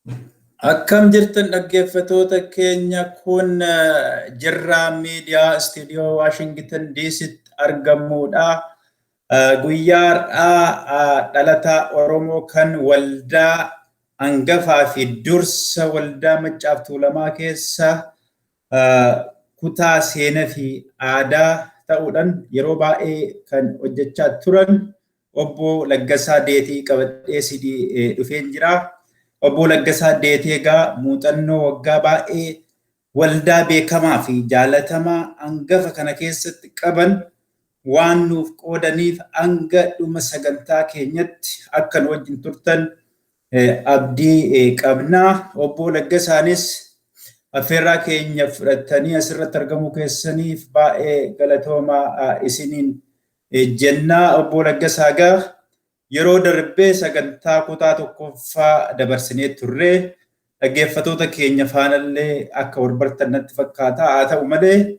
Akkam jirtan dhaggeeffatoota keenya? Kun Jirraa Miidiyaa Istiidiyoo Waashingtan DCtti argamudha. Guyyaa har'aa dhalataa Oromoo kan waldaa hangafaa fi dursa Waldaa Maccaaf Tuulamaa keessa kutaa seenaa fi aadaa ta'uudhaan yeroo baay'ee kan hojjechaa turan Obbo Laggasaa Deetii qabadhee sidii dhufeen jira. Obbo Laggasaa Deetii egaa muuxannoo waggaa baay'ee waldaa beekamaa fi jaalatamaa hangafa kana keessatti qaban waan nuuf qoodaniif, hanga dhuma sagantaa keenyatti akka nu wajjin turtan abdii qabna. Obbo Laggasaanis affeerraa keenya fudhattanii asirratti argamuu keessaniif baay'ee galatoomaa isiniin jennaa. Obbo Laggasaa, egaa yeroo darbee sagantaa kutaa tokkoffaa dabarsinee turre, dhaggeeffatoota keenya faanallee akka wal bartan natti fakkaata. Haa ta'u malee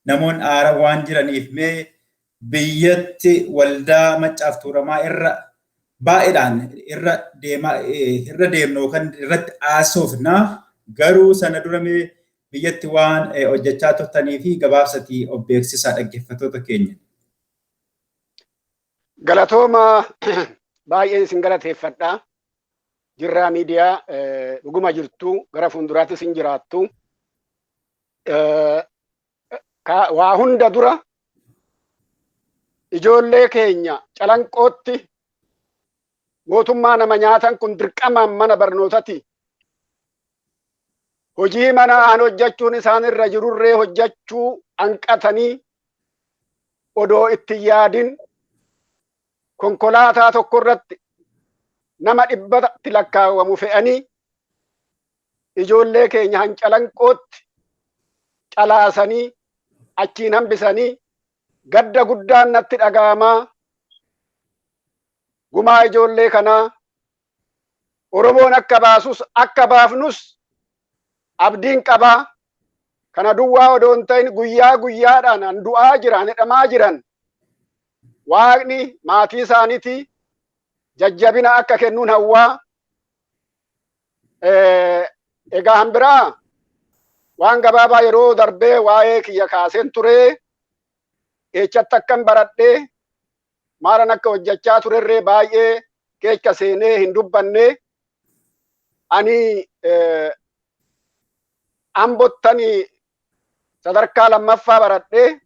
namoonni haaraan waan jiraniif, mee biyyatti Waldaa Maccaaf Tuulamaa irra baay'eedhaan irra deemaa irra deemnu yookaan irratti haasofna. Garuu sana dura mee biyyatti waan hojjechaa turtanii fi gabaabsatii of beeksisaa dhaggeeffatoota keenya. Galatooma, baay'een isin galateeffadha. Jirraa Miidiyaa dhuguma jirtu, gara fuulduraattis hin jiraattu. Waa hunda dura ijoollee keenya Calanqootti mootummaa nama nyaatan kun dirqamaan mana barnootati hojii mana aan hojjechuun isaan irra jirurree hojjechuu hanqatanii, odoo itti yaadin konkolaataa tokko irratti nama dhibbatti lakkaawwamu fe'anii ijoollee keenya hancalanqootti calaasanii achiin hambisanii, gadda guddaan natti dhaga'amaa. Gumaa ijoollee kanaa Oromoon akka baasus, akka baafnus abdiin qabaa. Kana duwwaa odoo hin ta'in, guyyaa guyyaadhaan an du'aa jiran, hidhamaa jiran, Waaqni maatii isaaniitii jajjabina akka kennuun hawwaa. Egaa hanbiraa waan gabaabaa yeroo darbee waa'ee kiyya kaaseen ture, eechatti akkan baradhee, maalan akka hojjechaa turerree baay'ee keessa seenee hin dubbanne. Ani Ambottani sadarkaa lammaffaa baradhee,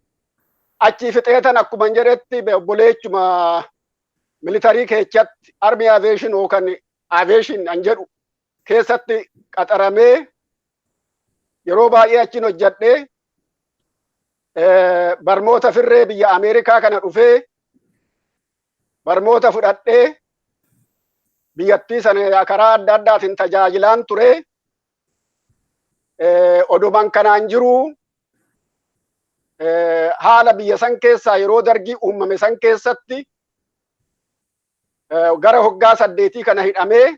achii fixeetan akkuma jedhetti obboleechuma military keessatti army aviation yookaan aviation an jedhu keessatti qaxaramee yeroo baay'ee achiin hojjedhee, barmoota firree biyya Ameerikaa kana dhufee barmoota fudhadhee biyyattii sana karaa adda addaatiin tajaajilaan ture. Oduman kanaan jiru, haala biyya san keessaa yeroo Dargii uumame san keessatti gara hoggaa 8 kana hidhamee,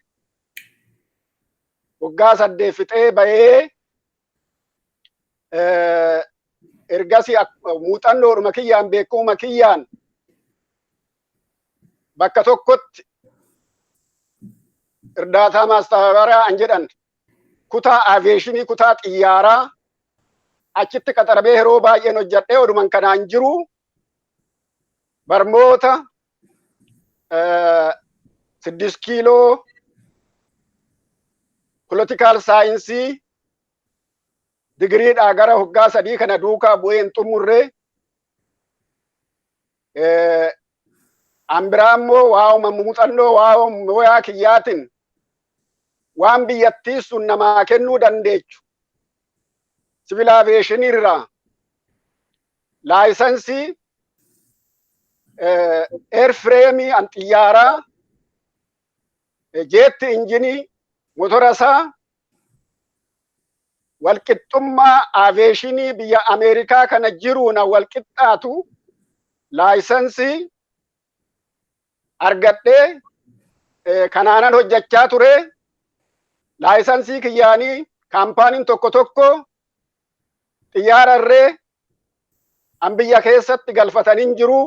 hoggaa 8 fixee bahee, ergasii muuxannoodhuma kiyyaan, beekumuma kiyyaan bakka tokkotti irdaataa maastaabaraa an jedhan kutaa aviation, kutaa xiyyaaraa achitti qaxaramee yeroo baay'een hojjedhee, oduman kanaan jiru barmoota 6 kiiloo political science digiriidhaa gara hoggaa 3 kana duukaa bu'ee hin xumurre. An biraa immoo waa'uma muuxannoo, waa'uma moyaa kiyyaatiin waan biyyattii sun namaa kennuu dandeechu civil aviation irraa license airframe an xiyyaaraa, jet engine, motora isaa walqixxummaa aviation biyya Ameerikaa kana jiruuna walqixxaatu license argadhee kanaanan hojjechaa ture. License kiyyaanii kaampaaniin tokko tokko xiyyaararree an biyya keessatti galfatanii jiru.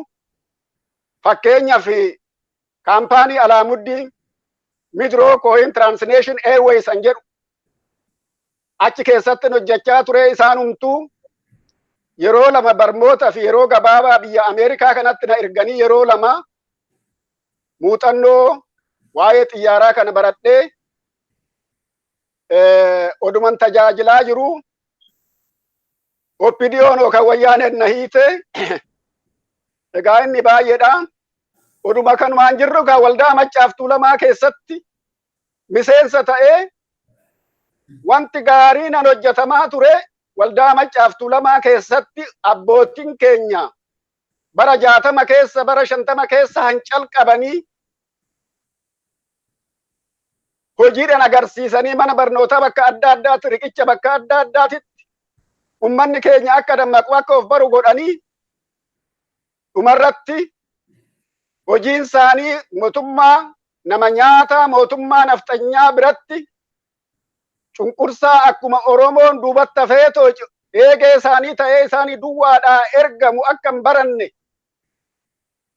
Fakkeenyaaf kaampaanii Alaamuddii Midroc Coin Transnation Airways an jedhu achi keessatti hojjechaa ture. Isaanumtuu yeroo lama barmoota fi yeroo gabaabaa biyya Ameerikaa kanatti na erganii, yeroo lama muuxannoo waa'ee xiyyaaraa kana baradhee oduman tajaajilaa jiru OPDOn yookaan Wayyaaneen na hiite. Egaa inni baay'eedha. Oduma kanumaan jirru kan Waldaa Maccaaf Tuulamaa keessatti miseensa ta'ee wanti gaariin an hojjetamaa ture. Waldaa Maccaaf Tuulamaa keessatti abbootiin keenya bara 60 keessa, bara 50 keessa hancalqabanii hojiidhaan agarsiisanii, mana barnootaa bakka adda addaatti, riqicha bakka adda addaatitti, ummanni keenya akka dammaqu, akka of baru godhanii, dhumarratti hojiin isaanii mootummaa nama nyaataa, mootummaa nafxanyaa biratti cunqursaa, akkuma Oromoon duubatti hafeetoo eegee isaanii ta'ee isaanii duwwaadhaa ergamu akka hin baranne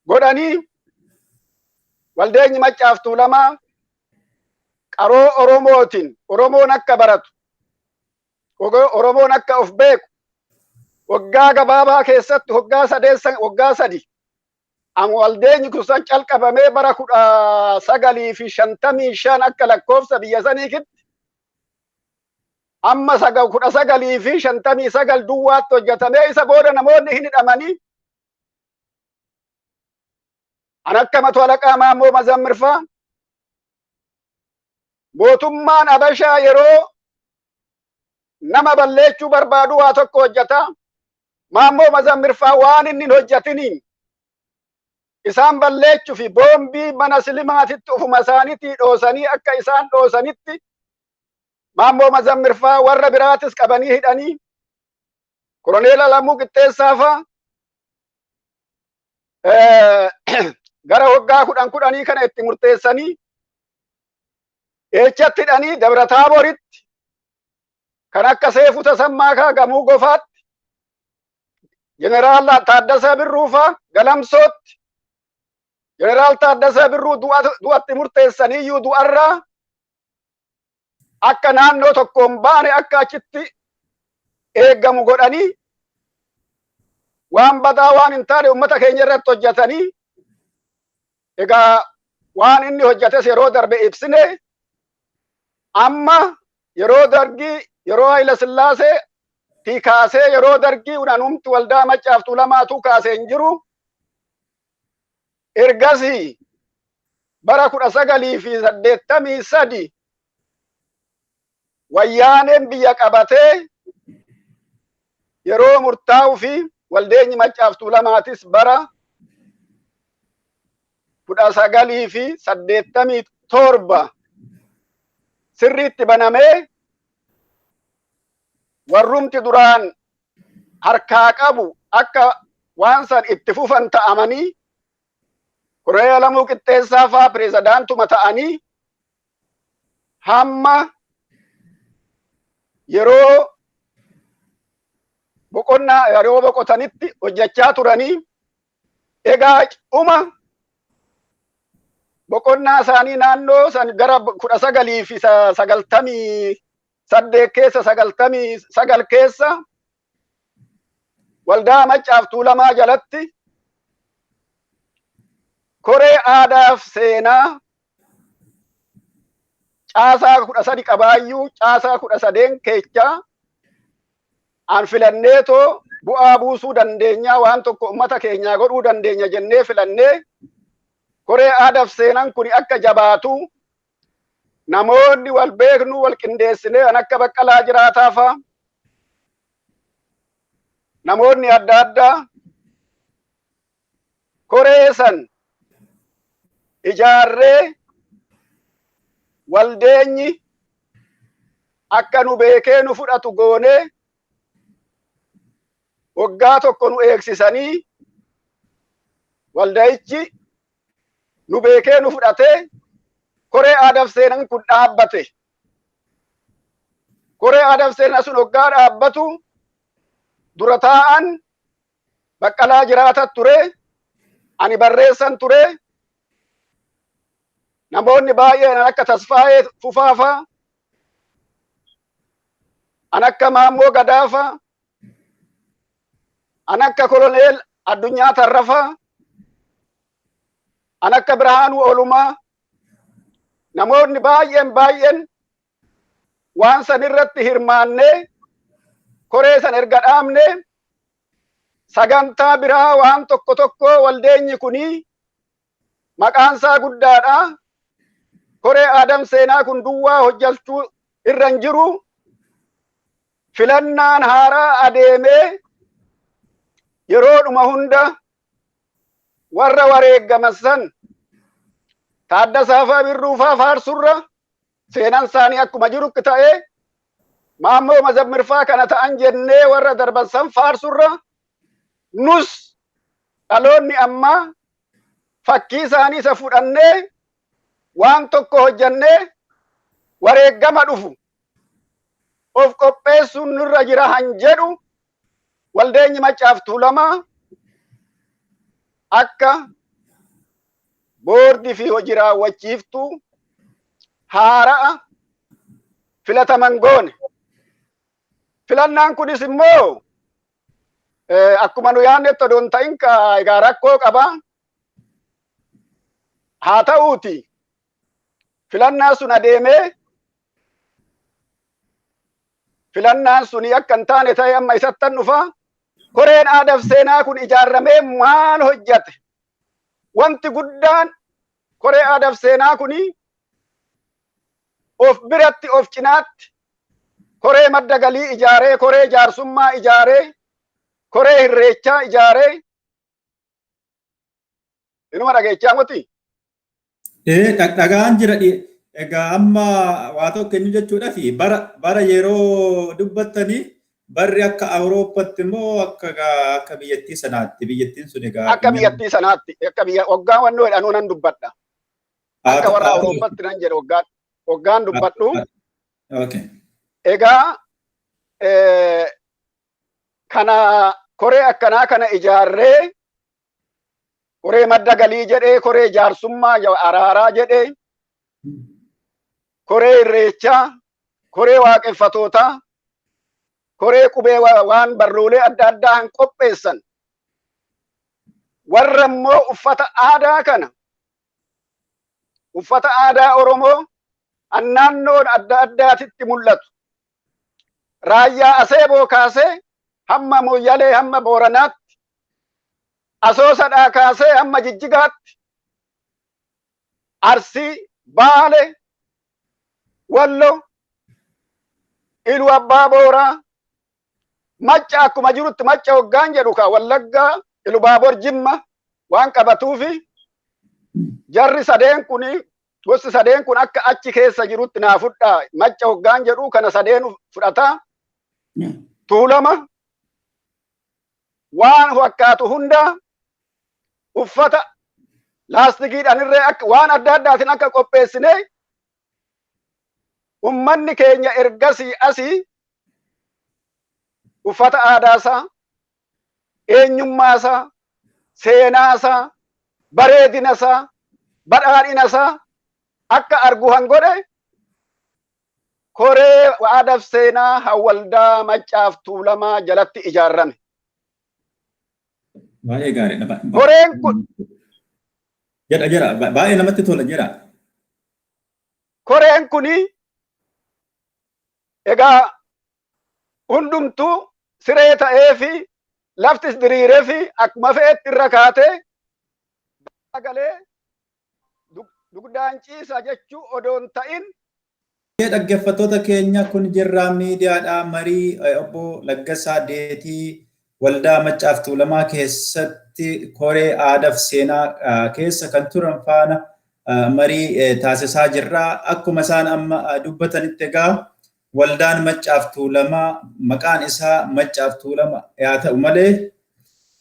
godhanii, Waldeenyi Maccaaf Tuulamaa qaroo Oromootiin Oromoon akka baratu, Oromoon akka of beeku, waggaa gabaabaa keessatti, waggaa sadeessan, waggaa 3 am waldeenyi kun san calqabamee, bara 1955 akka lakkoofsa biyya saniikitti amma 1959 duwwaatti hojjetamee, isa booda namoonni hin hidhamanii. An akka Mato Alaqaa Maammoo Mazammirfaa, mootummaan Abashaa yeroo nama balleechuu barbaadu waa tokko hojjeta. Maammoo Mazammirfaa waan inni hin hojjetiniin isaan balleechuu fi boombii mana silimaatitti ufuma isaaniitii dhoosanii, akka isaan dhoosanitti Maammoo Mazammirfaa warra biraatis qabanii hidhanii, Koloneela Lamuu Qixxeessaa faa gara waggaa 10 10 kana itti murteessanii eechatti hidhanii, Dabra Taaboritti, kan akka Seefuu Tasammaa kaa Gamuu Gofaatti, Jeneraal Taaddasaa Birruu faa Galamsootti, Jeneraal Taaddasaa Birruu du'atti murteessaniiyyuu du'arraa akka naannoo tokkoon baane, akka achitti eeggamu godhanii, waan badaa, waan hin taane uummata keenya irratti hojjetanii. Egaa waan inni hojjetes yeroo darbe ibsine. Amma yeroo Dargii, yeroo Hayila Sillaasee tii kaasee, yeroo Dargii unanumti Waldaa Maccaaf Tuulamaatu kaasee hin jiru. Ergasii bara 1983 Wayyaaneen biyya qabatee yeroo murtaa'uu fi Waldeenyi Maccaaf Tuulamaatis bara 1987 sirriitti banamee, warrumti duraan harkaa qabu akka waan san itti fufan ta'amanii, Koloneel Alamuu Qixxeessaa faa pireezidaantuma ta'anii hamma yeroo boqonnaa, yeroo boqotanitti hojjechaa turanii. Egaa dhuma boqonnaa isaanii naannoo san gara 1998 keessa, 99 keessa, Waldaa Maccaaf Tuulamaa jalatti koree aadaaf seenaa caasaa 13 qabaayyuu, caasaa 13n keechaa an filanneetoo bu'aa buusuu dandeenyaa, waan tokko ummata keenyaa godhuu dandeenya jennee filannee, koree aadaaf seenan kun akka jabaatu namoonni wal beeknu wal qindeessinee, an akka Baqqalaa Jiraataa faa, namoonni adda addaa koree san ijaarree, waldeenyi akka nu beekee nu fudhatu goonee, waggaa tokko nu eegsisanii, walda'ichi nu beekee nu fudhatee, koree aadaaf seenan kun dhaabbate. Koree aadaaf seenaa sun waggaa dhaabbatu dura taa'an Baqqalaa Jiraata ture, ani barreessan ture. Namoonni baay'een akka Tasfaayee Fufaafaa, an akka Maammoo Gadaafaa, an akka Koloneel Addunyaa Tarrafaa, an akka Birhaanuu Olumaa, namoonni baay'een baay'een waan san irratti hirmaannee koree san erga dhaabne, sagantaa biraa waan tokko tokko waldeenyi kunii maqaan isaa guddaadha. Koree aadam seenaa kun duwwaa hojjechuu irra hin jiru. Filannaan haaraa adeemee yeroodhuma hunda warra wareeggaman san Taaddasaa faa Birruu faa faarsurra, seenaan isaanii akkuma jirutti ta'ee, Maammoo Mazammirfaa kana ta'an jennee warra darban san faarsurra, nus dhaloonni ammaa fakkii isaanii isa fudhannee waan tokko hojjannee wareeggama dhufu of qopheessuun nurra jira han jedhu, waldeenyi Maccaaf Tuulamaa akka boordii fi hojii raawwachiiftuu haara'a filataman goone. Filannaan kunis immoo akkuma nu yaadnetti odoo hin ta'in egaa rakkoo qaba. Haa ta'uuti, filannaan sun adeemee filannaan suni akka hin taane ta'e amma isattan dhufa. Koreen aadaaf seenaa kun ijaarramee maal hojjate? Wanti guddaan koree aadaaf seenaa kuni of biratti, of cinaatti koree madda galii ijaaree, koree jaarsummaa ijaaree, koree hirreechaa ijaaree, inuma dhageechaa moti? Ee, dhagaan jira. Egaa amma waa tokko inni jechuudhaaf bara yeroo dubbattanii barri akka Awurooppaatti immoo akka biyyattii sanaatti, biyyattiin sun egaa Akka biyyattii sanaatti, akka biyya waggaa wannoo jedhanuu nan dubbadha. Akka warra Awurooppaatti nan jedhe waggaan dubbadhu. Egaa kana koree akkanaa kana ijaarree, koree madda galii jedhee, koree jaarsummaa araaraa jedhee, koree irreechaa, koree waaqeffatootaa, koree qubee, waan barruulee adda addaa han qopheessan, warra immoo uffata aadaa kana, uffata aadaa Oromoo an naannoon adda addaatitti mul'atu, Raayyaa Aseeboo kaasee hamma Mooyyalee, hamma Booranaatti, Asoosadhaa kaasee hamma Jijjigaatti, Arsii, Baale, Wallo, Iluu Abbaa Booraa, Macca akkuma jirutti, Macca hoggaan jedhu ka Wallaggaa, Ilubaabor, Jimma waan qabatuufi, jarri sadeen kun, gosti sadeen kun akka achi keessa jirutti naa fudhaa. Macca hoggaan jedhu kana sadeen fudhataa, Tuulama waan fakkaatu hunda uffata laastikiidhaan irree akka waan adda addaatiin akka qopheessine, ummanni keenya ergasii asii uffata aadaasaa, eenyummaasaa, seenaasaa, bareedinasaa, badhaadhinasaa akka argu han godhe koree aadaaf seenaa Waldaa Maccaaf Tuulamaa jalatti ijaarame. Baay'ee gaariidha. Koreen kun Jedha jedha, baay'ee namatti tola jedha. Koreen kuni egaa hundumtuu siree ta'ee fi laftis diriiree fi akkuma fe'etti irra kaatee galee dugdaan ciisa jechuu odoon ta'in. Dhaggeeffattoota keenya, kun Jirraa Miidiyaadha. Marii obbo Laggasaa Deetii Waldaa Maccaaf Tuulamaa keessatti koree aadaaf seenaa keessa kan turan faana marii taasisaa jirra. Akkuma isaan amma dubbatanitti, egaa waldaan Maccaaf Tuulamaa maqaan isaa Maccaaf Tuulama yaa ta'u malee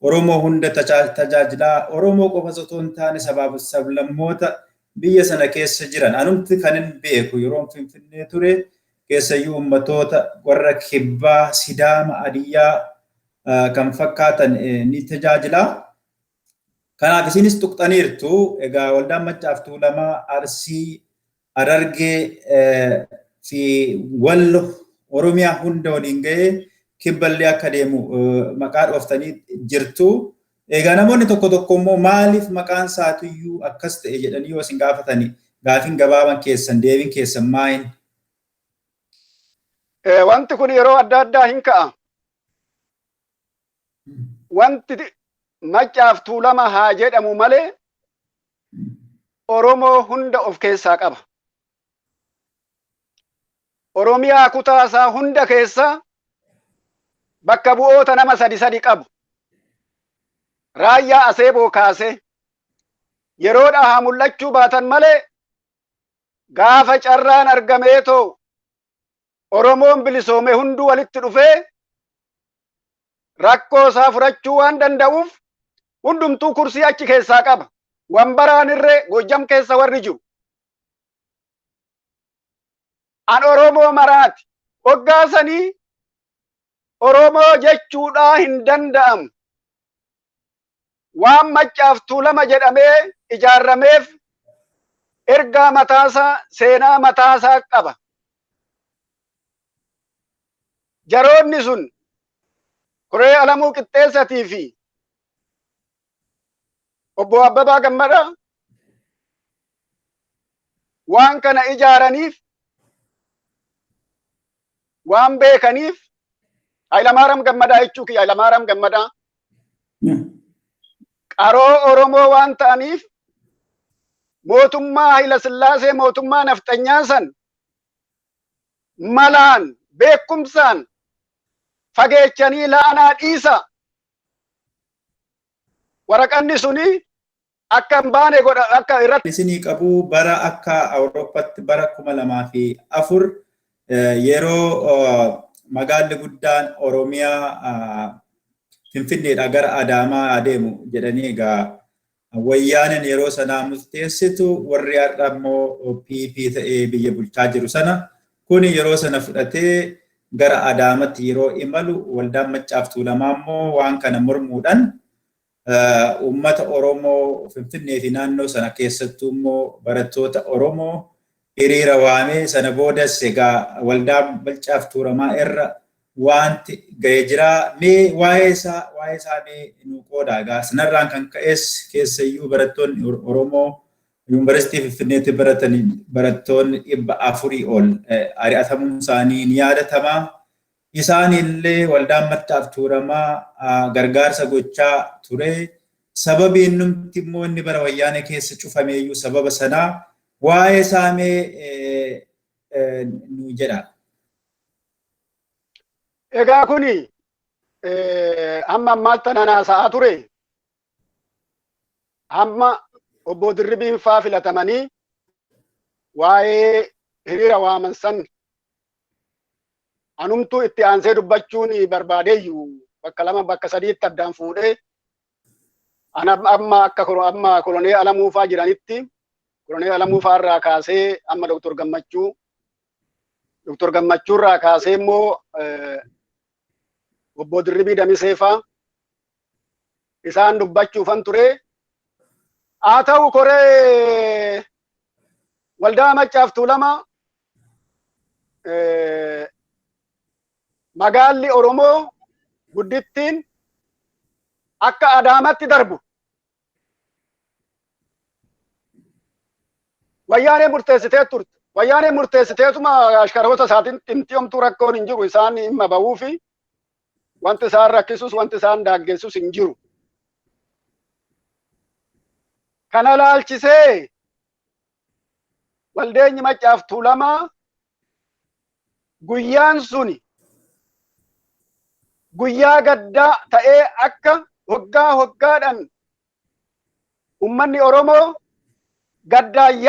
Oromoo hunda tajaajilaa, Oromoo qofa osoo hin taane sabaaf sablammoota biyya sana keessa jiran, anumti kan hin beeku yeroon Finfinnee ture, keessayyuu ummatoota warra Kibbaa, Sidaama, Adiyyaa kan fakkaatan ni tajaajila. Kanaaf isinis tuqxaniirtu. Egaa waldaan Maccaaf Tuulamaa Arsii, Harargee fi Wallo Oromiyaa hunda waliin ga'ee kibballee akka deemu maqaa dhooftanii jirtu. Egaa namoonni tokko tokko immoo maaliif maqaan isaatiyyuu akkas ta'e jedhanii yoo isin gaafatani gaafiin gabaaban keessan deebiin keessan maayin? Wanti kun yeroo adda addaa hin ka'a. Wanti Maccaaf Tuulama haa jedhamu malee Oromoo hunda of keessaa qaba. Oromiyaa kutaa isaa hunda keessaa bakka bu'oota nama sadi sadi qabu. Raayyaa Aseeboo kaasee yeroodhaa haa mul'achuu baatan malee gaafa carraan argameetoo Oromoon bilisoome hunduu walitti dhufee rakkoo isaa furachuu waan danda'uuf hundumtuu kursii achi keessaa qaba. Wambaraan irree Gojjam keessa warri jiru. An Oromoo maraati. Hoggaasanii Oromoo jechuudhaa hin danda'amu. Waan Maccaaf Tuulama jedhamee ijaarrameef ergaa mataasaa, seenaa mataasaa qaba. Jaroonni sun Koree Alamuu Qixxeessatii fi Obbo Abbabaa Gammadaa waan kana ijaaraniif waan beekaniif, Hayilamaariyaam Gammadaa jechuu kiyya, Hayilamaariyaam Gammadaa qaroo Oromoo waan ta'aniif mootummaa Hayila Sillaasee, mootummaa nafxanyaa san malaan beekumsaan fageechanii laanaa dhiisa, waraqanni suni akka hin baane godha akka irratti. Isinii qabu bara akka Awurooppaatti bara 2004 yeroo magaalli guddaan Oromiyaa Finfinneedhaa gara Adaamaa adeemu jedhanii egaa wayyaaneen yeroo sanaa murteessitu, warri har'a immoo PP ta'ee biyya bulchaa jiru sana kuni yeroo sana fudhatee gara Adaamatti yeroo imalu, waldaan Maccaaf Tuulamaa immoo waan kana mormuudhaan uummata Oromoo Finfinnee fi naannoo sana keessattuu immoo barattoota Oromoo hiriira waamee, sana boodas egaa waldaa Maccaaf Tuulamaa irra wanti ga'ee jira. Mee waa'ee isaa mee nu qooda. Egaa sanarraan kan ka'es keessayyuu barattoonni Oromoo Yuunivarsiitii Finfinneetti baratanii barattoonni 400 ol ari'atamuun isaanii ni yaadatama. Isaan illee waldaan Maccaaf Tuulamaa gargaarsa gochaa ture. Sababiin numti immoo inni bara wayyaanee keessa cufameeyyuu sababa sanaa waa'ee isaa mee nu jedha. Egaa kuni hamma ammaatti tanaan haasa'aa ture. Hamma obbo Dirribiin faa filatamanii waa'ee hiriira waaman san anumtuu itti aansee dubbachuun barbaadeeyyu bakka lama bakka sadiitti addaan fuudhee ana amma akka amma kolonee Alamuu faa jiranitti, kolonee Alamuu faa irraa kaasee amma Doktor Gammachuu, Doktor Gammachuu irraa kaasee immoo obbo Dirribii Damisee faa isaan dubbachuufan ture. Haa ta'u, koree waldaa Maccaaf Tuulama magaalli Oromoo guddittiin akka Adaamatti darbu wayyaanee murteessitee turte. Wayyaanee murteessiteetuma ashkaroota isaatiin dhimti homtuu rakkoon hin jiru, isaan dhimma bahuu fi wanti isaan rakkisus wanti isaan daaggeessus hin jiru. Kana laalchisee waldeenyi Maccaaf Tuulamaa guyyaan suni guyyaa gaddaa ta'ee akka waggaa waggaadhaan ummanni Oromoo gaddaan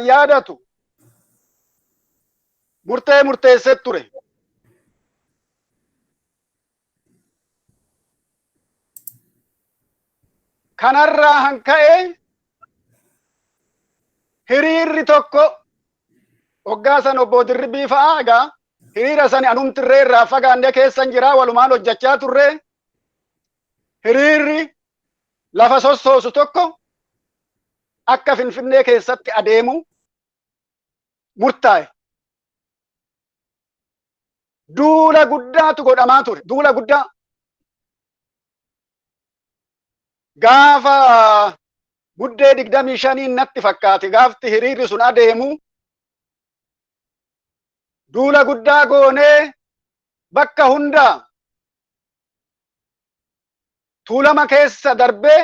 yaadatu murtee murteessee ture. Kanarraa hanka'e hiriirri tokko waggaa san obbo Dirribii fa'aa, egaa hiriira sani anumtirree irraa fagaannee keessan jira, walumaan hojjechaa turre. Hiriirri lafa sossoosu tokko akka Finfinnee keessatti adeemu murtaa'e. Duula guddaatu godhamaa ture. Duula guddaa. Gaafa Muddee 25 natti fakkaate gaafti hiriirri sun adeemu duula guddaa goonee bakka hundaa Tuulama keessa darbee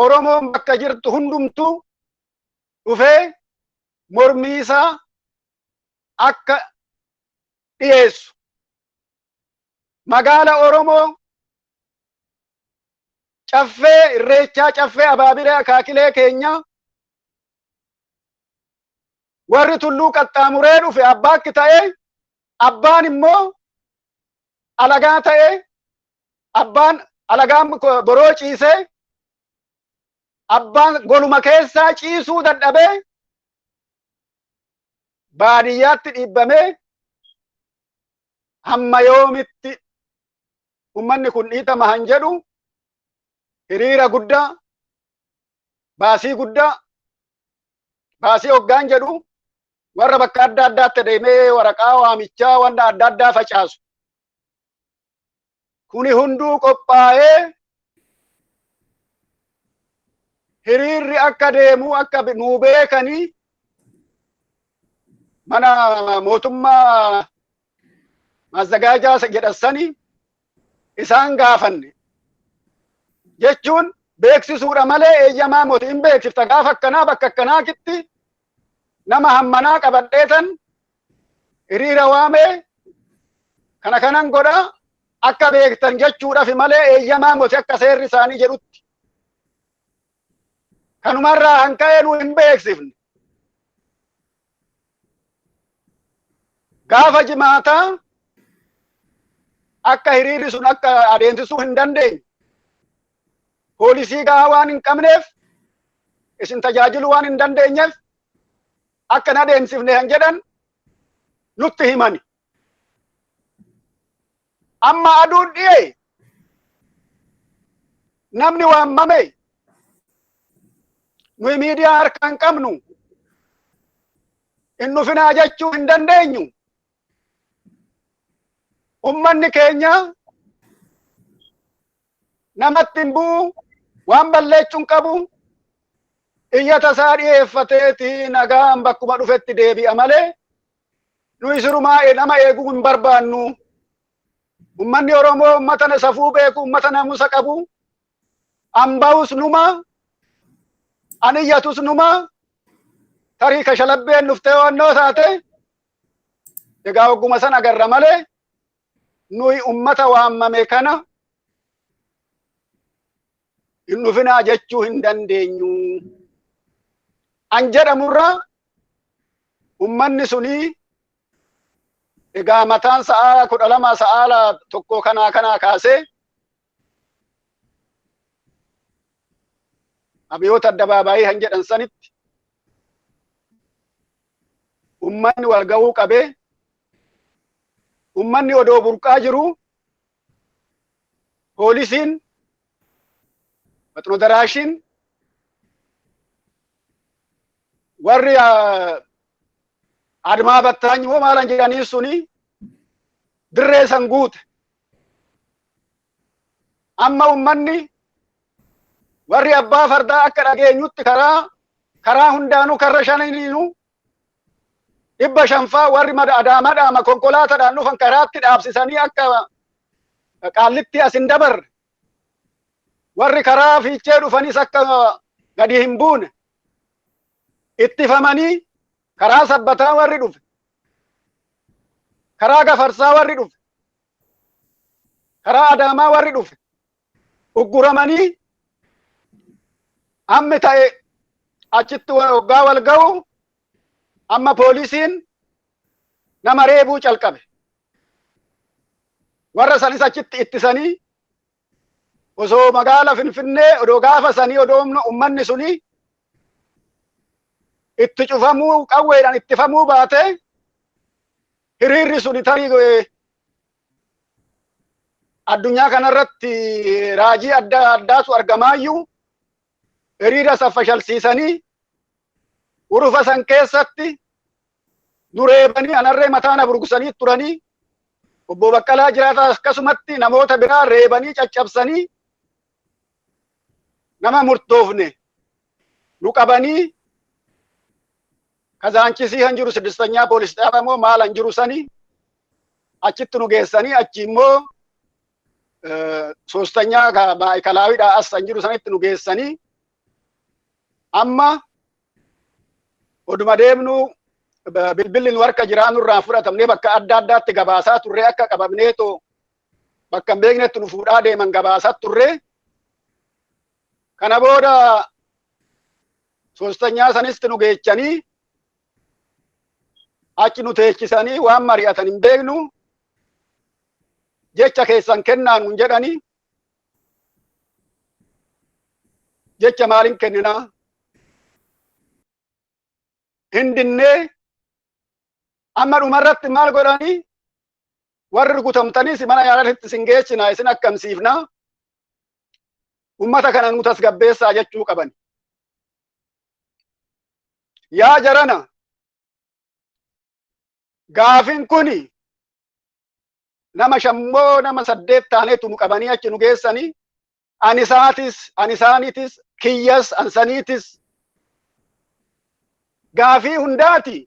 Oromoon bakka jirtu hundumtuu dhufee mormii isaa akka dhiyeessu. Magaala Oromoo Caffee Irreechaa, Caffee Abaabilee, akaakilee keenyaa warri tulluu qaxxaamuree dhufe abbaakki ta'ee, abbaan immoo alagaa ta'ee, abbaan alagaan boroo ciisee, abbaan goluma keessaa ciisuu dadhabee baadiyyaatti dhiibbamee, hamma yoomitti ummanni kun dhiitama han jedhu hiriira guddaa, baasii guddaa, baasii hoggaan jedhu warra bakka adda addaatti deemee waraqaa waamichaa wanta adda addaa facaasu. Kuni hunduu qophaa'ee hiriirri akka deemu akka nuu beekanii mana mootummaa maazzagaajaa jedhassanii isaan gaafanne jechuun beeksisuudha malee eeyyamaa moti hin beeksifta. Gaafa akkanaa bakka akkanaatitti nama hammanaa qabadheetan hiriira waamee kana kanan godha akka beektan jechuudhaaf malee eeyyamaa moti akka seerri isaanii jedhutti. Kanumarraa hanka'ee nu hin beeksifne. Gaafa Jimaataa akka hiriirri sun akka adeemsisuu hin dandeenye, poolisii gahaa waan hin qabneef, isin tajaajiluu waan hin dandeenyeef akka hin adeemsifne kan jedhan nutti himani. Amma aduun dhi'e, namni waammame, nuyi miidiyaa harkaa hin qabnu, hin dhufinaa jechuu hin dandeenyu. Ummanni keenya namatti hin bu'u, waan balleechuu hin qabu, iyyata isaa dhiyeeffateeti nagaan bakkuma dhufetti deebi'a malee nuyi sirumaa nama eeguu hin barbaannu. Ummanni Oromoo ummata safuu beeku, ummata namusa qabu. Amba'us numa, aniyyatus numa, tarii kashalabbeen dhuftee wannoo taate egaa ogguma san agarra malee nuyi ummata waammame kana hin dhufinaa jechuu hin dandeenyu. An jedhamurraa ummanni sunii egaa mataan sa'aa 12, sa'aa 1 kanaa kanaa kaasee Abiyoota addabaabaayii han jedhan sanitti ummanni wal ga'uu qabee, ummanni odoo burqaa jiru poolisiin Maxino Daraashiin warri Admaa Battaany moo maalan jedhanii suni dirree san guute. Amma ummanni warri abbaa fardaa akka dhageenyutti karaa hundaanuu karra shaniinuu 500 warri mada Adaamaadhaama konkolaataadhaan dhufan karaatti dhaabsisanii akka Qaallitti as hin dabarre, warri karaa Fiichee dhufanis akka gadi hin buune ittifamanii, karaa Sabbataa warri dhufe, karaa Gafarsaa warri dhufe, karaa Adaamaa warri dhufe ugguramanii, hammi ta'e achitti waggaa wal ga'u amma poolisiin nama reebuu calqabe. Warra sanis achitti ittisanii osoo magaala Finfinnee odoo gaafa sanii odoo ummanni suni itti cufamuu qawweedhaan ittifamuu baate hiriirri suni tarii Addunyaa kanarratti raajii adda addaatu argamaayyuu hiriira san fashalsiisanii urufa san keessatti nu reebanii, anarree mataa na burgusanii turanii, obbo Baqqalaa Jiraataa akkasumatti namoota biraa reebanii caccabsanii, nama murtoofne nu qabanii, Kazaanchisii han jiru ስድስተኛ ፖሊስ ጣቢያ moo maal han jiru sanii achitti nu geessanii, achi immoo ሶስተኛ maayikalaawidha as han jiru sanitti nu geessanii, amma oduma deemnu bilbilli nu harka jiraa nurraa fudhatamnee, bakka adda addaatti gabaasaa turree, akka qabamnee too bakka hin beeknetti nu fuudhaa deeman gabaasaa turree. Kana booda ሶስተኛ sanitti nu geechanii, achi nu teechisanii, waan mari'atan hin beeknu, jecha keessan kennaa nun jedhanii. Jecha maalin kenninaa? Hin dinnee. Amma dhumarratti maal godhanii? Warri rukutamtanis mana yaalaatti isin geessina, isin akkamsiifna, ummata kana nu tasgabbeessaa jechuu qaban. Yaa jarana, gaafin kuni nama shammoo nama saddeet taaneetu nu qabanii achi nu geessanii, ani isaatis, ani isaaniitis, kiyyas ansaniitis, gaafii hundaati.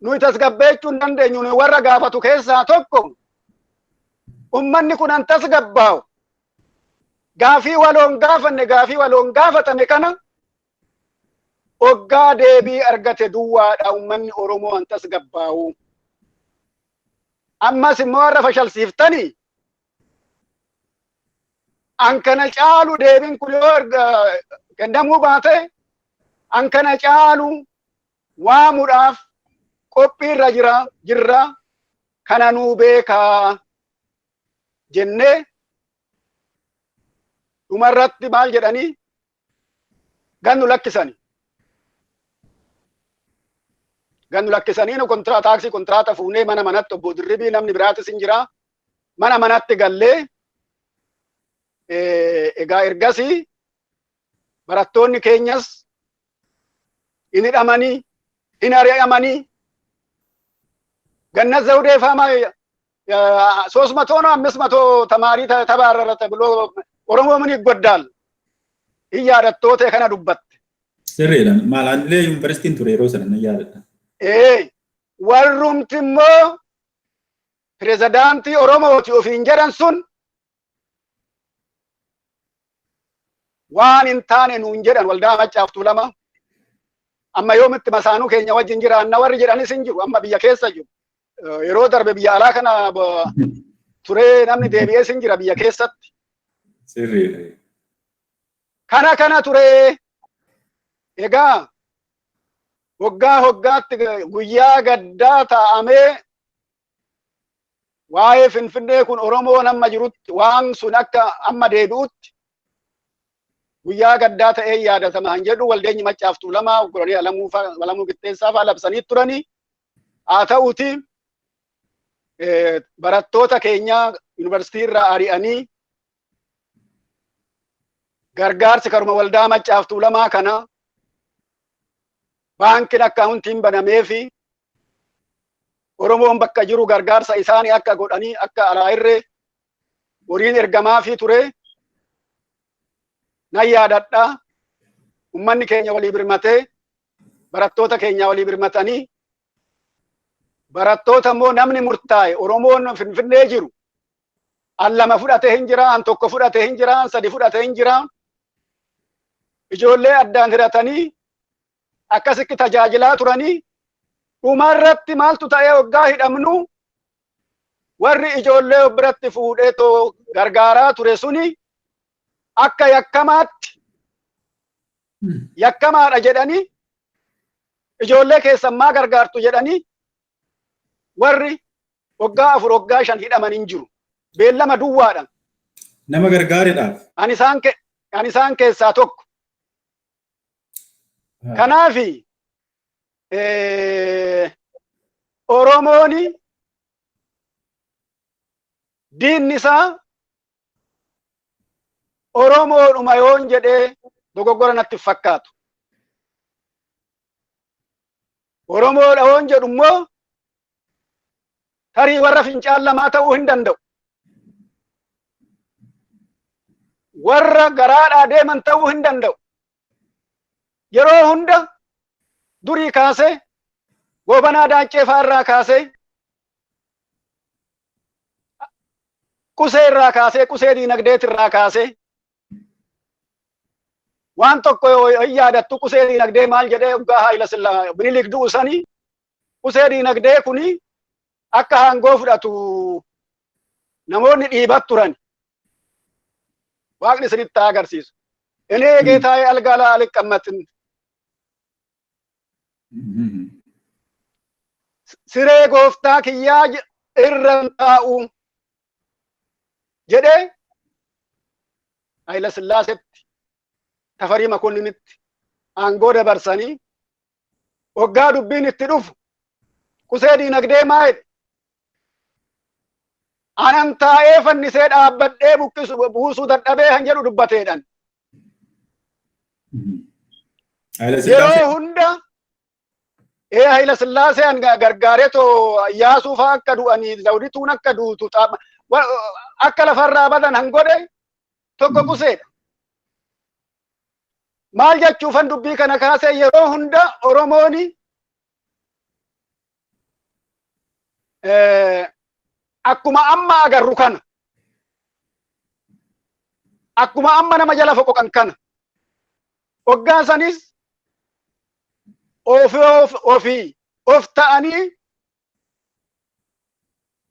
Nuyi tasgabbeechuu hin dandeenyu. Nuyi warra gaafatu keessaa tokko, ummanni kun an tasgabbaa'u gaafii waloon gaafanne, gaafii waloon gaafatame kana oggaa deebii argate duwwaadha ummanni Oromoo an tasgabbaa'u. Ammas immoo warra fashalsiiftanii an kana caalu deebiin kun yoo kennamuu baate, an kana caalu waamuudhaaf qophiirra jira jirra, kana nuu beekaa jennee, dhumarratti maal jedhanii gannu lakkisani. Gannu lakkisanii, nu kontiraa taaksii kontiraata fuunee mana manatti, obbo Dirribii namni biraatis hin jira, mana manatti gallee. Egaa ergasii barattoonni keenyas hin hidhamanii, hin ari'amanii. Gannat Zawudee faama 300 ነው 500 ተማሪ ተባረረ ተብሎ ኦሮሞ ምን ይጎዳል hin yaadattoota kana dubbatte. Sirriidha. Maalaan yuunivarsiitiin ture yeroo sana nan yaadadha. Ee, warrumti immoo pirezidaantii Oromooti ofiin jedhan sun waan hin taane nuun jedhan. Waldaa Maccaaf Tuulama amma yoomitti masaanuu keenya wajjin jiraanna warri jedhanis hin jiru, amma biyya keessa jiru. Yeroo darbe biyya alaa kana turee namni deebi'ees hin jira biyya keessatti. Sirriidha. Kana kana ture. Egaa hoggaa hoggaatti guyyaa gaddaa taa'amee waa'ee Finfinnee kun Oromoon amma jirutti waan sun akka amma deebi'utti guyyaa gaddaa ta'ee yaadatama han jedhu waldeenyi Maccaaf Tuulamaa Golonii Alamuu Qixxeessaa fa'aa labsanii turanii. Haa ta'uuti barattoota keenya yuunivarsiitii irraa ari'anii, gargaarsi karuma waldaa Maccaaf Tuulamaa kana baankiin akkaawuntiin banamee fi Oromoon bakka jiru gargaarsa isaanii akka godhanii akka alaa irree horiin ergamaafii ture nan yaadadha. Ummanni keenya walii birmatee, barattoota keenya walii birmatanii, barattoota immoo namni murtaa'e Oromoon Finfinnee jiru an lama fudhate hin jira, an tokko fudhate hin jira, an sadi fudhate hin jira. Ijoollee addaan hiratanii akkasitti tajaajilaa turanii, dhumarratti maaltu ta'ee? Waggaa hidhamnu warri ijoollee of biratti fuudhee too gargaaraa ture suni akka yakkamaatti, yakkamaadha jedhanii, ijoollee keessan maa gargaartu jedhanii, warri waggaa 4 waggaa 5 hidhaman hin jiru. Beellama duwwaadha. Nama gargaareedhaaf. Ani isaan keessaa tokko. Kanaafi Oromooni Diinni isaa Oromoodhuma yoon jedhee dogoggora natti fakkaatu. Oromoodha yoon jedhu immoo tarii warra fincaan lamaa ta'uu hin danda'u. Warra garaadhaa deeman ta'uu hin danda'u. Yeroo hunda durii kaasee Goobanaa Daaccee fa'aa irraa kaasee Qusee irraa kaasee, qusee diinagdeet irraa kaasee waan tokko yoo hin yaadattu, qusee diinagdee maal jedhee waggaa Haayila Sillaa Minilik du'u sanii qusee diinagdee kuni akka aangoo fudhatu namoonni dhiibat turan. Waaqni isinitti haa agarsiisu. Inni eegee taa'ee algaa laa aliqqammatin. Siree gooftaa kiyyaa irra hin taa'u jedhee Hayila Sillaasetti, Tafarii Makonninitti aangoo dabarsanii waggaa dubbiin itti dhufu qusee diinagdee maa jedhe? Anan taa'ee fannisee dhaabbadhee buqqisu buusuu dadhabee kan jedhu dubbateedhan. Yeroo hunda ee Hayila Sillaasee an gargaaree too Iyyaasuu fa'aa akka du'anii Zawdituun akka duutu akka lafarraa badan han godhe tokko quseedha. Maal jechuufan dubbii kana kaasee, yeroo hunda Oromooni akkuma amma agarru kana, akkuma amma nama jala foqoqan kana, hoggaa sanis ofii of ta'anii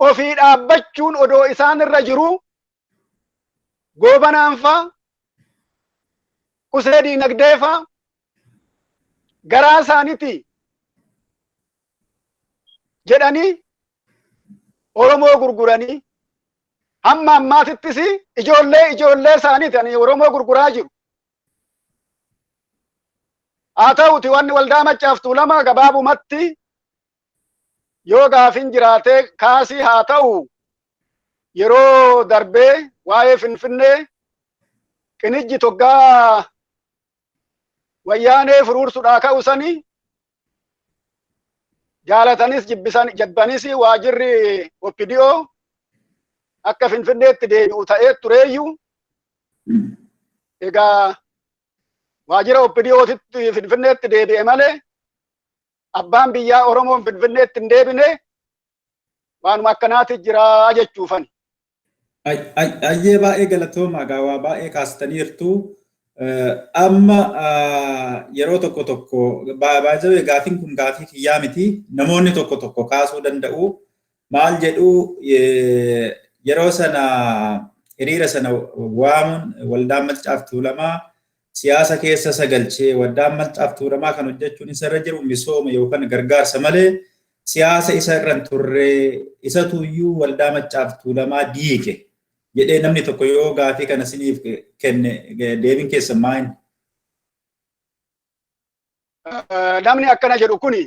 ofii dhaabbachuun odoo isaan irra jiruu Goobanaan faa, qusee diinagdee faa garaa isaaniiti jedhanii Oromoo gurguranii hamma ammaatittis ijoollee ijoollee isaaniiti ani Oromoo gurguraa jiru. Haa ta'uti, wanni Waldaa Maccaaf Tuulamaa gabaabumatti yoo gaafin jiraatee kaasii, haa ta'u yeroo darbee waa'ee Finfinnee Qinijji toggaa Wayyaanee furuursudhaa ka'u sanii jaalatanis jibbisan jabbanis waajirri OPDO akka Finfinneetti deebi'u ta'ee tureeyyuu, egaa waajjira OPDOtitti Finfinneetti deebi'e malee abbaan biyyaa Oromoon Finfinneetti hin deebine. Waanuma akkanaati jira jechuufani. Ayyee, baay'ee galatooma, gaawaa baay'ee kaastaniirtu. Amma yeroo tokko tokko baay'ee gaafiin kun gaafii kiyyaa miti. Namoonni tokko tokko kaasuu danda'u. Maal jedhu, yeroo sana hiriira sana waamuun Waldaan Maccaaf Tuulamaa siyaasa keessa sagalchee, Waldaan Maccaaf Tuulamaa kan hojjechuun isa irra jiru misooma yookaan gargaarsa malee siyaasa isa irra hin turre, isatuyyuu Waldaa Maccaaf Tuulamaa diige jedhee namni tokko yoo gaafii kana isiniif kenne, deebiin keessan maal? Namni akkana jedhu kuni,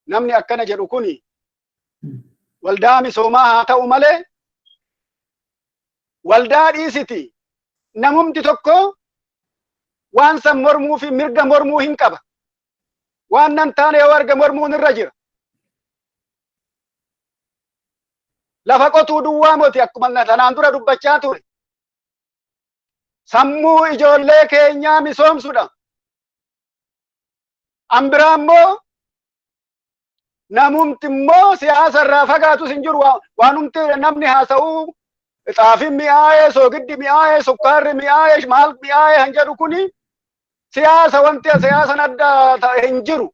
namni akkana jedhu kuni waldaa misoomaa haa ta'u malee, waldaa dhiisiti, namumti tokko waan san mormuu fi mirga mormuu hin qaba. Waan nan taane yoo arge mormuun irra jira. Lafa qotuu duwwaa moti, akkuma tanaan dura dubbachaa ture. Sammuu ijoollee keenyaa misoomsudha. An biraa immoo namumti immoo siyaasa irraa fagaatus hin jiru. Waanumti namni haasa'u xaafiin mi'aa'ee, soogiddi mi'aa'ee, sukkaarri mi'aa'ee, maal mi'aa'ee han jedhu kuni siyaasa, wanti siyaasan adda ta'e hin jiru.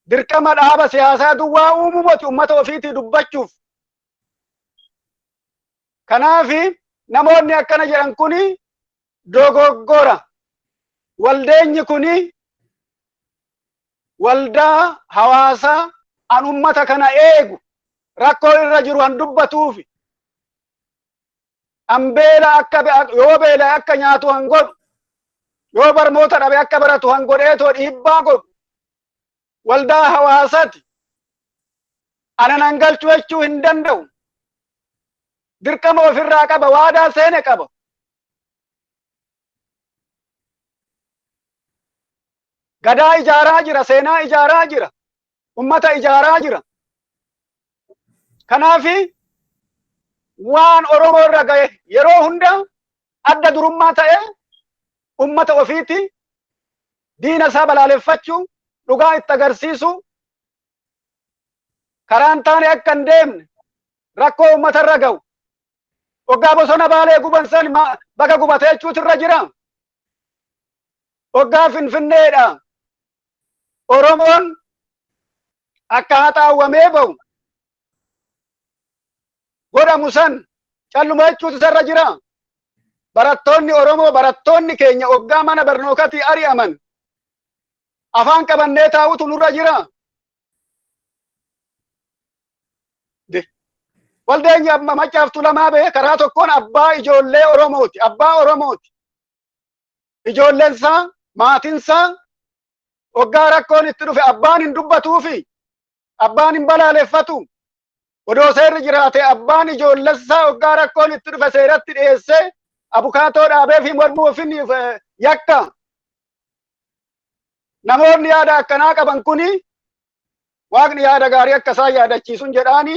Dirqama dhaaba siyaasaa duwwaa uumuu moti ummata ofiitii dubbachuuf. Kanaafi namoonni akkana jedhan kuni dogoggora. Waldeenyi kuni waldaa hawaasaa an ummata kana eegu, rakkoo irra jiru han dubbatuufi. An beela akka yoo beela akka nyaatu han godhu, yoo barmoota dhabe akka baratu han godheetoo dhiibbaa godhu waldaa hawaasaati. Ana nan galchu jechuu hin danda'u. Dirqama ofirraa qaba, waadaa seene qaba. Gadaa ijaaraa jira, seenaa ijaaraa jira, ummata ijaaraa jira. Kanaafi waan Oromoo irra gahe yeroo hunda adda durummaa ta'e ummata ofiiti diina isaa balaaleffachuu, dhugaa itti agarsiisuu, karaan taane akka hin deemne rakkoo ummata irra gahu. Waggaa bosona Baalee guban san baga gubatee jechuutu irra jira. Waggaa Finfinneedha. Oromoon akka haxaawwamee bahu godhamu san calluma jechuutu isarra jira. Barattoonni Oromoo, barattoonni keenya waggaa mana barnootatii ari'aman afaan qabannee taa'utu nurra jira. Waldeenyi amma Maccaaf Tuulamaa ba'ee karaa tokkoon abbaa ijoollee Oromooti. Abbaa Oromooti. Ijoolleen isaa, maatiin isaa waggaa rakkoon itti dhufe abbaan hin dubbatuufi, abbaan hin balaaleffatu. Odoo seerri jiraate abbaan ijoollee isaa waggaa rakkoon itti dhufe seeratti dhiyeessee abukaatoo dhaabee fi mormuu ofin yakka. Namoonni yaada akkanaa qaban kuni Waaqni yaada gaarii akka isaan yaadachiisun jedhaani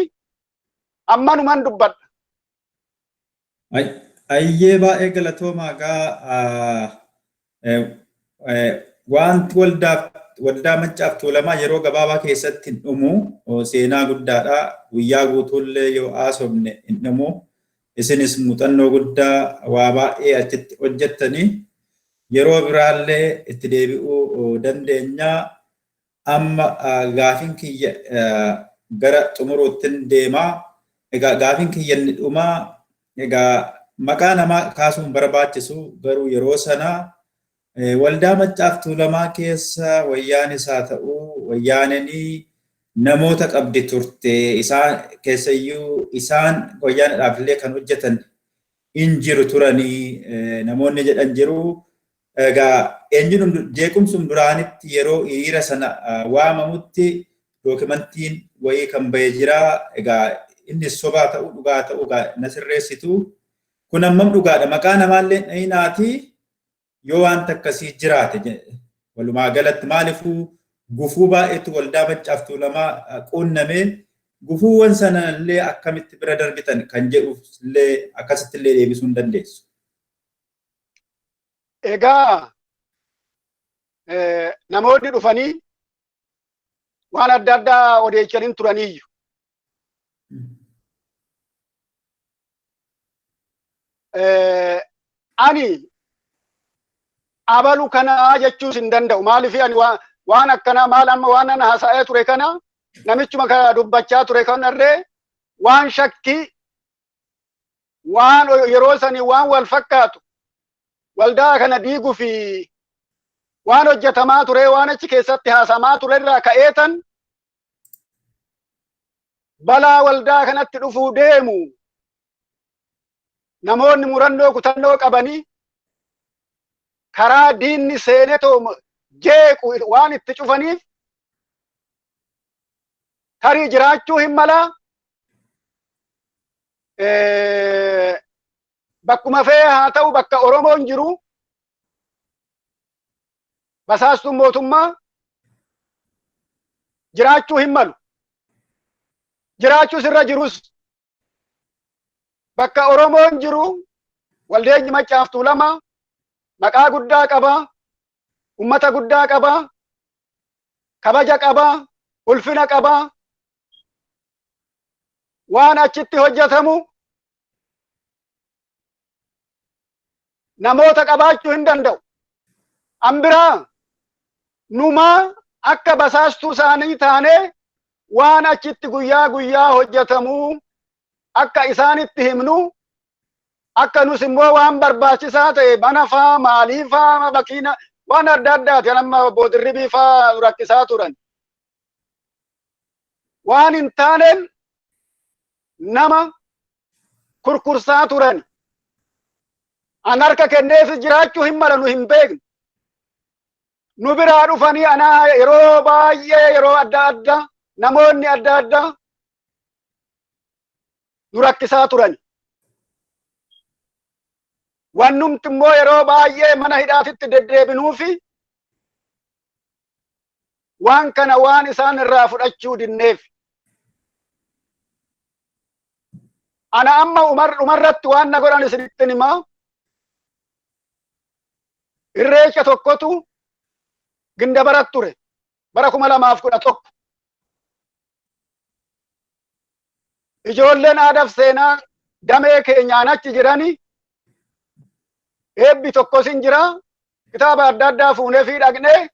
ammanuman dubbadha. Ayyee, baay'ee galatoomaa. Gaa wanti waldaa Maccaaf Tuulamaa yeroo gabaabaa keessatti hin dhumu, seenaa guddaadha. Guyyaa guutuullee yoo haasofne hin dhumu. Isinis muuxannoo guddaa waa baay'ee achitti hojjettanii yeroo biraallee itti deebi'uu dandeenya. Amma gaafin kiyya gara xumuruuttin deema. Egaa gaafin kiyya inni dhumaa, egaa maqaa namaa kaasuun barbaachisu, garuu yeroo sana waldaa Maccaaf Tuulamaa keessa wayyaanis haa ta'uu wayyaanenii namoota qabdi turte, isaan keessayyuu isaan wayyaanidhaaf illee kan hojjetan hin jiru turanii namoonni jedhan jiru. Egaa eenyuun jeequmsum duraanitti yeroo hiriira sana waamamutti dookimantiin wayii kan bahee jira. Egaa inni sobaa ta'uu dhugaa ta'uu na sirreessitu. Kun hammam dhugaadha? Maqaa namaallee dhayinaati yoo wanta akkasii jiraate, walumaa galatti maaliifuu gufuu baay'eetu waldaa Maccaaf Tuulamaa quunname, gufuuwwan sanallee akkamitti bira darbitan kan jedhuuf illee akkasitti illee deebisuu hin dandeessu. Egaa namoonni dhufanii waan adda addaa odeechanii turaniiyyu. Ani abalu kana jechuus hin danda'u. Maaliif ani waan akkanaa maal amma waan ana haasa'ee ture kana namichuma kana dubbachaa ture kanarree waan shakkii, waan yeroo sanii waan wal fakkaatu, waldaa kana diiguu fi waan hojjetamaa ture, waan achi keessatti haasamaa ture irraa ka'eetan balaa waldaa kanatti dhufuu deemu namoonni murannoo kutannoo qabanii karaa diinni seenetoo jeequ waan itti cufaniif tarii jiraachuu hin malaa. Bakkuma fee haa ta'u, bakka Oromoon jiru basaastuun mootummaa jiraachuu hin malu. Jiraachuus irra jirus bakka Oromoon jiru waldeenyi Maccaaf Tuulamaa maqaa guddaa qaba, ummata guddaa qaba, kabaja qaba, ulfina qaba. Waan achitti hojjetamu namoota qabaachuu hin danda'u. Ambiraa numaa akka basaastuu isaanii taanee waan achitti guyyaa guyyaa hojjetamu akka isaanitti himnu, akka nus immoo waan barbaachisaa ta'e mana faa, maalii faa, makiina, waan adda addaati kan amma boodirribii faa rakkisaa turan. Waan hin taaneen nama kurkursaa turan. An harka kenneefis jiraachuu hin mala, nu hin beeknu. Nu biraa dhufanii anaa yeroo baay'ee, yeroo adda addaa namoonni adda addaa nu rakkisaa turan. Wannumti immoo yeroo baay'ee mana hidhaatitti deddeebinuufi waan kana waan isaan irraa fudhachuu dinneef. Ana amma dhumarratti waan na godhan isinitti himaa. Irreecha tokkotu Gindabarat ture bara 2011. Ijoolleen aadaaf seenaa damee keenyaan achi jirani eebbi tokkos hin jira. Kitaaba adda addaa fuunee fi dhaqnee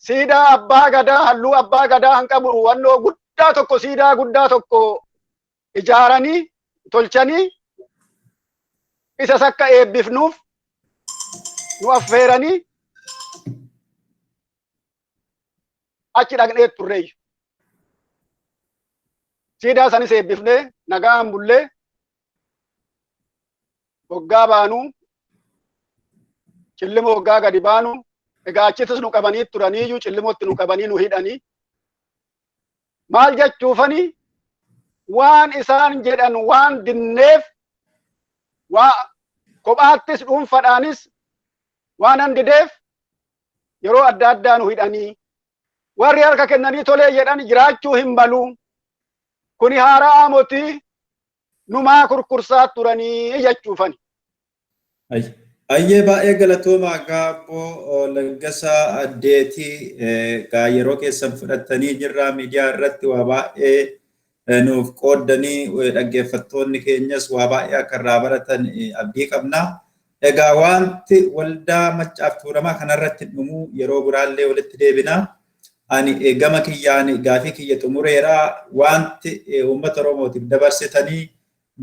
siidaa abbaa gadaa halluu abbaa gadaa han qabu wannoo guddaa tokko siidaa guddaa tokko ijaaranii tolchanii isas akka eebbifnuuf nu affeeranii achi dhaqnee turreeyyu. Siidaa sanis eebbifnee nagaan bullee hoggaa baanuu cillimoo hoggaa gadi baanu egaa achittis nu qabanii turaniiyyuu cillimootti nu qabanii nu hidhanii maal jechuufani waan isaan jedhan waan dinneef waa kophaattis dhuunfadhaanis waan an dideef yeroo adda addaa nu hidhanii warri harka kennanii tolee jedhan jiraachuu hin malu kuni haaraa moti numaa kurkursaa turanii jechuufani. Ayyee baay'ee galatoomaa Gaabboo Laggasaa Addeetii gaa yeroo keessan fudhattanii jirraa miidiyaa irratti waa baay'ee nuuf qooddanii dhaggeeffattoonni keenyas waa baay'ee akka irraa baratan abdii qabna. Egaa wanti waldaa Maccaaf Tuulamaa kanarratti dhumuu yeroo biraallee walitti deebina. Ani gama kiyyaan gaafii kiyya xumureera. Wanti uummata Oromootiif dabarsitanii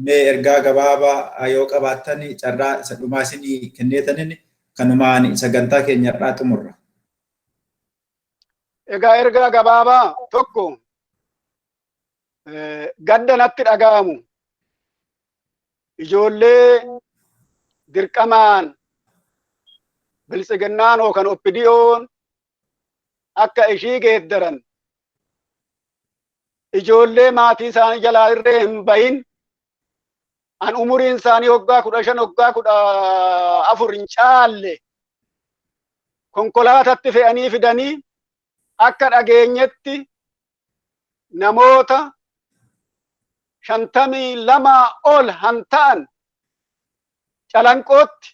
mee ergaa gabaabaa yoo qabaattan carraa isa dhumaa isinii kenneetaniin kanumaan sagantaa keenya irraa xumurra. Egaa ergaa gabaabaa tokko gadda natti dhaga'amu ijoollee dirqamaan biltsiginnaan yookaan OPDOn akka ishii geeddaran ijoollee maatii isaanii jalaa irree hin bahin an umuriin isaanii waggaa 15 waggaa 14 hin caalle konkolaatatti fe'anii fidanii akka dhageenyetti namoota 52 ol han ta'an Calanqootti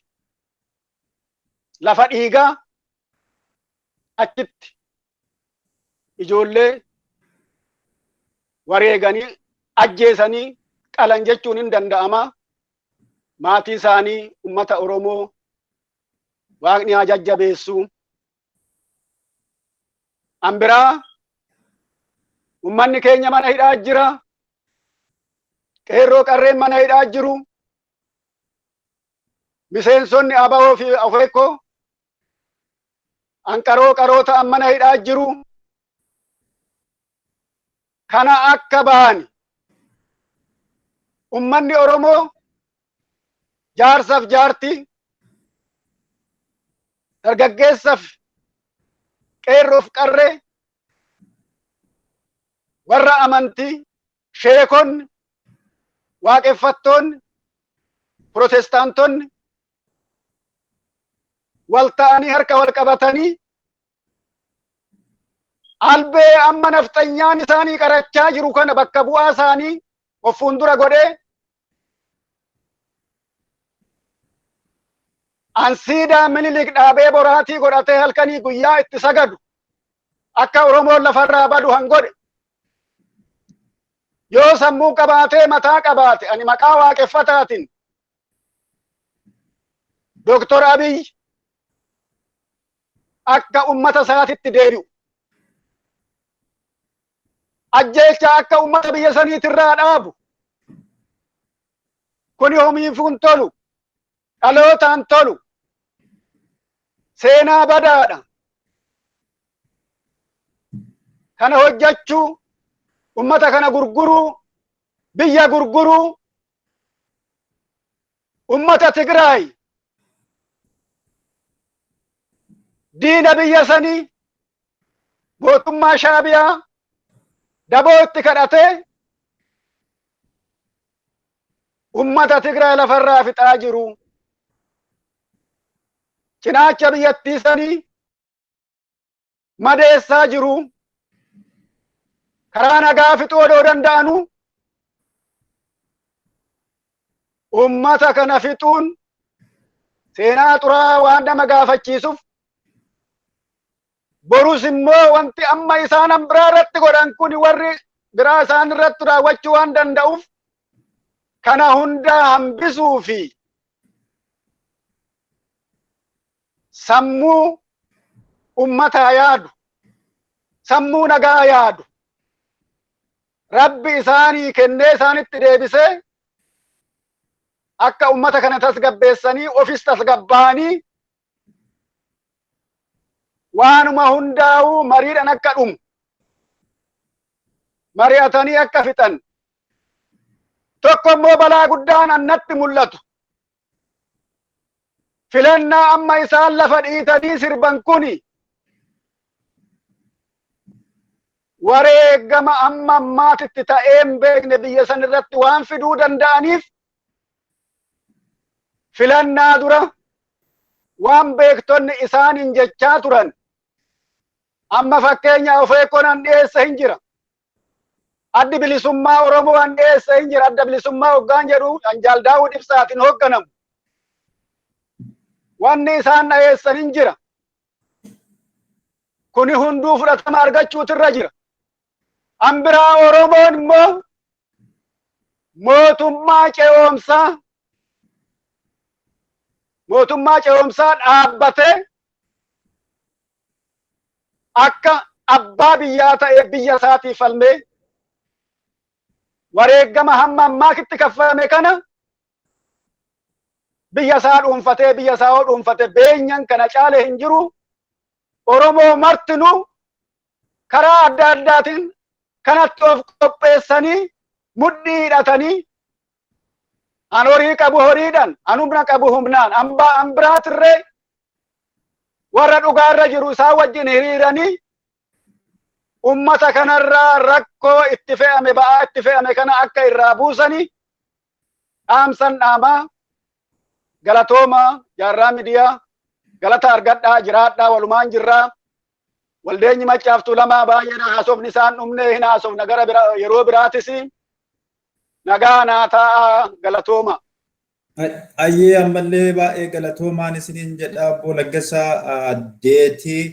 lafa dhiigaa achitti ijoollee wareeganii ajjeesanii qalan jechuun hin danda'ama. Maatii isaanii ummata Oromoo Waaqni haa jajjabeessu. An biraa ummanni keenya mana hidhaa jira. Qeerroo qarreen mana hidhaa jiru. Miseensonni ABO fi OFEKO anqaroo qaroo ta'an mana hidhaa jiru. Kana akka bahani ummanni Oromoo jaarsaf jaartii dargaggeessaf qeerroof qarree warra amantii sheekonni waaqeffattoonni protestaantonni wal ta'anii harka wal qabatanii albee amma nafxanyaan isaanii qarachaa jiru kana bakka bu'aa isaanii of fuuldura godhee an siidaa Minilik dhaabee boraatii godhatee halkanii guyyaa itti sagadu akka Oromoon lafarraa badu han godhe yoo sammuu qabaatee mataa qabaate ani maqaa waaqeffataatiin Doktor Abiy akka ummata isaatitti deebi'u ajjeechaa akka ummata biyya saniitirraa dhaabu kuni homiifuu hin tolu dhalootaan tolu seenaa badaadha kana hojjachuu ummata kana gurguruu biyya gurguruu ummata Tigraay diina biyya sanii mootummaa Shaabiyaa daboo itti kadhatee ummata Tigraay lafarraa fixaa jiru. Cinaacha biyyattii sanii madeessaa jiru. Karaa nagaa fixuu odoo danda'anu ummata kana fixuun seenaa xuraa waan nama gaafachiisuuf, borus immoo wanti amma isaan biraa irratti godhan kun warri biraa isaan irratti raawwachuu waan danda'uuf, kana hunda hambisuu fi sammuu ummataa yaadu, sammuu nagaa yaadu Rabbi isaanii kennee isaanitti deebisee, akka ummata kana tasgabbeessanii ofis tasgabbaanii waanuma hundaa'uu mariidhaan akka dhumu mari'atanii akka fixan. Tokko immoo balaa guddaan annatti mul'atu, filannaa amma isaan lafa dhiitanii sirban kuni wareegama amma ammaatitti ta'ee hin beekne biyya san irratti waan fiduu danda'aniif, filannaa dura waan beektonni isaaniin jechaa turan, amma fakkeenya of eeggoon an dhiyeessa hin jira. Addi Bilisummaa Oromoo an dhiyeessa hin jira. Adda Bilisummaa hoggaan jedhu an Jaal Daawud Ibsaatiin hoogganamu. Wanni isaan dhiyeessan hin jira. Kuni hunduu fudhatama argachuutu irra jira. An biraa Oromoon immoo mootummaa ce'oomsaa dhaabbatee akka abbaa biyyaa ta'ee biyya isaatii falmee wareegama hamma ammaatitti kaffalame kana biyya isaa dhuunfatee, biyya isaa hoo dhuunfate beenyan kana caale hin jiru. Oromoo martinuu karaa adda addaatiin kanatti of qopheessanii mudhii hidhatanii, an horii qabu horiidhaan, an humna qabu humnaan, an biraatirree warra dhugaarra jiru isaan wajjin hiriiranii ummata kanarraa rakkoo itti fe'ame, ba'aa itti fe'ame kana akka irraa buusanii dhaamsan dhaamaa. Galatooma, Jaarraa Miidiyaa, galata argadhaa, jiraadhaa, walumaan jirraa. Waldeenyi Maccaaftuu Lamaa baay'eedha, haasofni isaan dhumne, hin haasofna gara bira yeroo biraatis. Nagaa naa ta'a, galatooma. Ayyee, ammallee baay'ee galatoomaan isiniin jedha, obbo Laggasaa Deetii.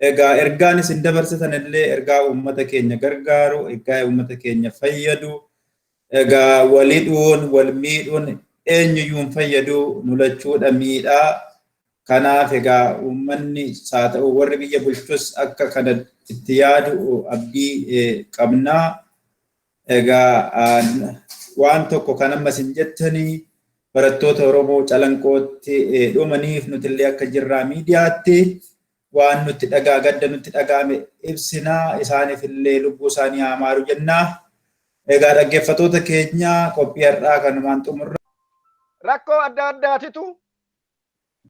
Egaa ergaan isin dabarsitan illee ergaa uummata keenya gargaaru, ergaa uummata keenya fayyadu. Egaa walidhuun, wal miidhuun eenyuyyuu hin fayyadu, nu lachuudha miidhaa. Kanaaf egaa uummanni haa ta'u warri biyya bulchus akka kana itti yaadu abdii qabnaa. Egaa waan tokko kan amma isin jettanii, barattoota Oromoo Calanqootti dhumaniif nutillee akka jirraa miidiyaatti waan nutti dhagaa gadda nutti dhagaame ibsinaa, isaaniif illee lubbuu isaanii haa maaru jennaa. Egaa dhaggeeffattoota keenya, qophii har'aa kanumaan xumurra. Rakkoo adda addaatitu